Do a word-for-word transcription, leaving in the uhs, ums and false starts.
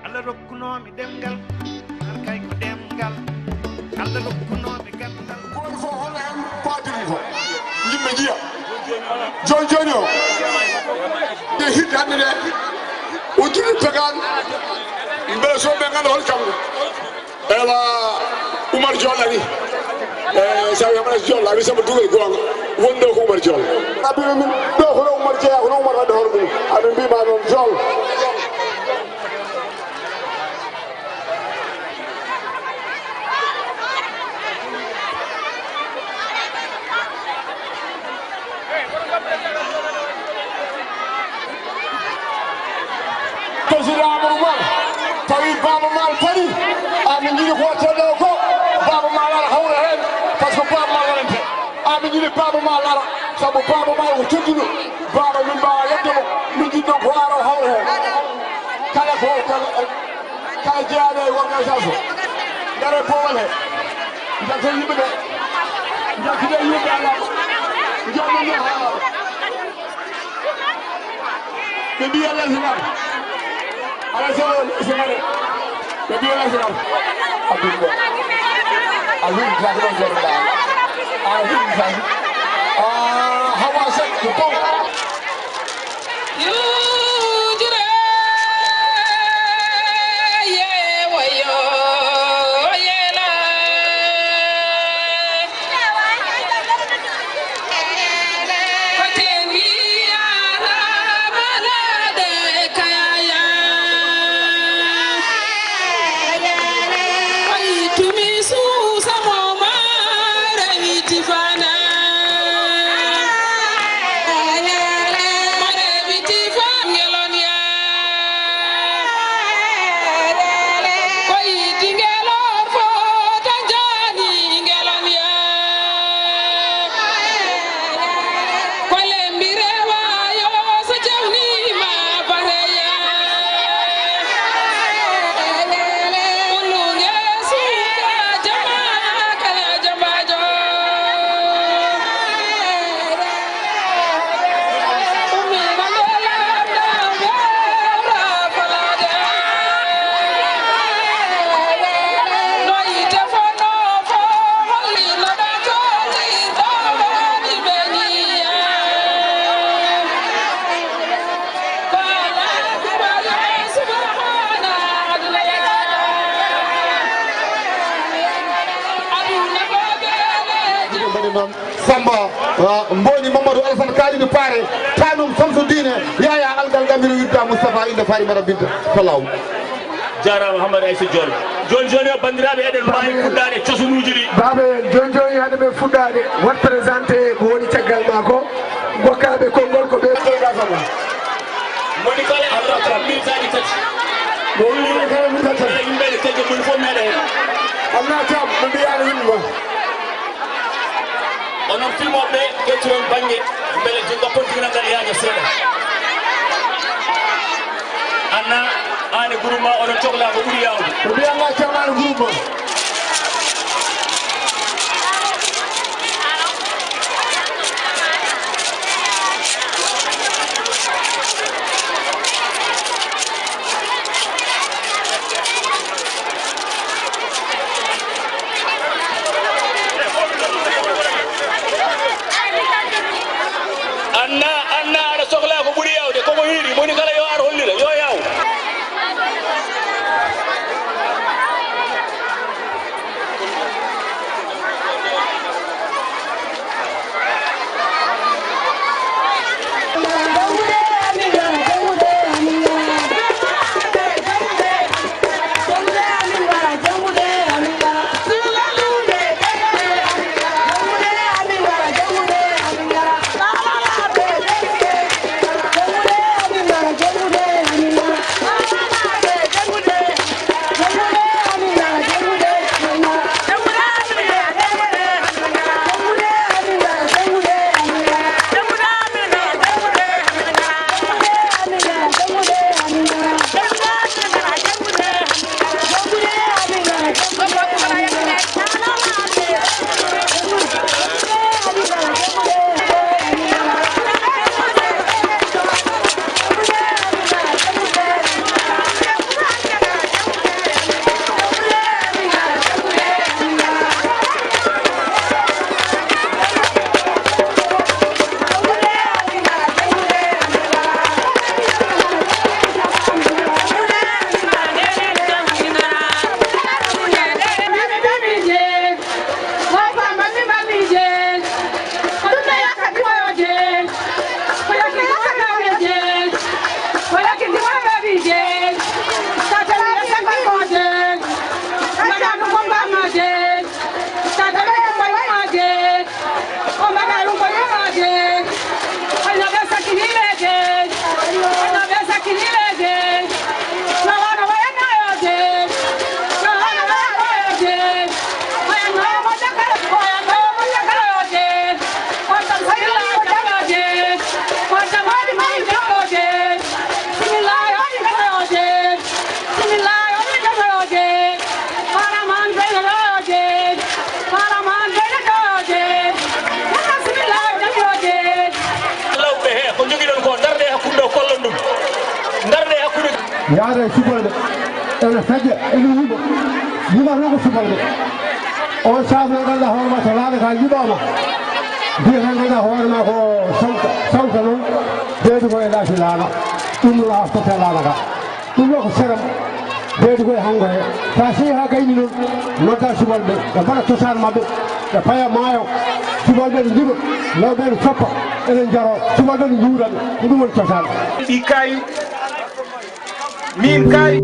Allah rokkunoomi ɗemngal, an kay ko ɗemngal. Allah rokkunoomi gandal. Gooto fof holla heen ko addi ɗum ko yimɓe njiya. Jooni jooni o, nde hiɗde hannde nde, o jibini pegal. Mbele so ɓe ngannda hol kanko. Ewa, Umar Jool ari. Eh, sa wi Umar Jool ari, sabu dugal goonga. Wonɗo ko Umar Jool. Abino min, ɗo hono Umar jeeya, hono Umar wadde hoore mum. Aɓe mbima noon Jool. Président Amadou Mor, tawi Baaba Maal paɗi, amin njiɗi ko waɗten ɗo ko Baaba Maal ara hawra heen, par ce que Baaba Maal arante. Amin njiɗi Baaba Maal ara, sabu Baaba Maal ko tedduɗo. Baaba min mbaawa yedde mo, min njiɗi ɗon ko ara o hawra heen. Kala ko, kala, kala jeyaaɗo e organisation, dare boowal he. Njalten yimɓe ɓe. Njaltide yimɓe Allah. Njaltide yimɓe Allah. Ɓe mbiya lesngal. Alaa sago lesngal. Ɓe mbiya lesngal. Abdul ko. A win tan ɗon jooɗoɗaa. A win tan. Ah, Hawa Seck ko bon. Yujire ye wayo yela. Ko tengi ara malade kayaya. Ay tumi susa mo mare hitifana. Mbaɗi noon. Samba, ah, Mboni Mamadou Alassane Kalidou Paare, Tanum Samsu Diine, Yaya Algal Gambiro Wirda Moustapha Inde Farima Rabbinta Falaw. Jaaraama Hamadi Aysa Jool. Jooni jooni o, banndiraaɓe, eɗen mbaawi fuɗɗaade cosunuuji ɗi. Baaɓe, jooni jooni hade men fuɗɗaade, wat présenté ko woni caggal maa ko, ngokkaaɓe konngol ko ɓe. Moni kala e Allah kam minitaaji tati. Mo woni kala minitaaji tati. Kala yimɓe ne kadi moni fof meeɗa heen. Allah kam, no mbiyaano yimɓe ma. Onon filmooɓe ɓe, ƴettu on bannge, mbele jogga pontinal ngal yaaja seeɗa. Anna, aan e groupe ma, oɗon cohla ko ɓuri yaawde. Ko mbiyanma camaano groupe ma. Anna, Anna, aɗa sohla ko ɓuri yawde, koko hiiɗi, moni kala yo ar hollira, yo yaw. Yaada e subalɓe, ene fecca, ene yima. Yimata ko subalɓe. On saabu noon, ganduɗa hoore ma, so laana ka liɓama, mbiyata, ganduɗa hoore ma ko sawta, sawta noon, beeɗi ko e laasi laana. Ɗum noon a fotta laana ka. Ɗum ɗo ko seram. Beeɗi ko e hango he. Sa seyi ha gayni noon, nodda subalɓe, ɓe mbaɗa cosaan maɓɓe, ɓe paya maayo. Subalɓe ne liɓa, rewɓe ne coppa, ene jaro. Subalɓe ne njuura, ko ɗum woni cosaan. Ɗi kayu, min kayu.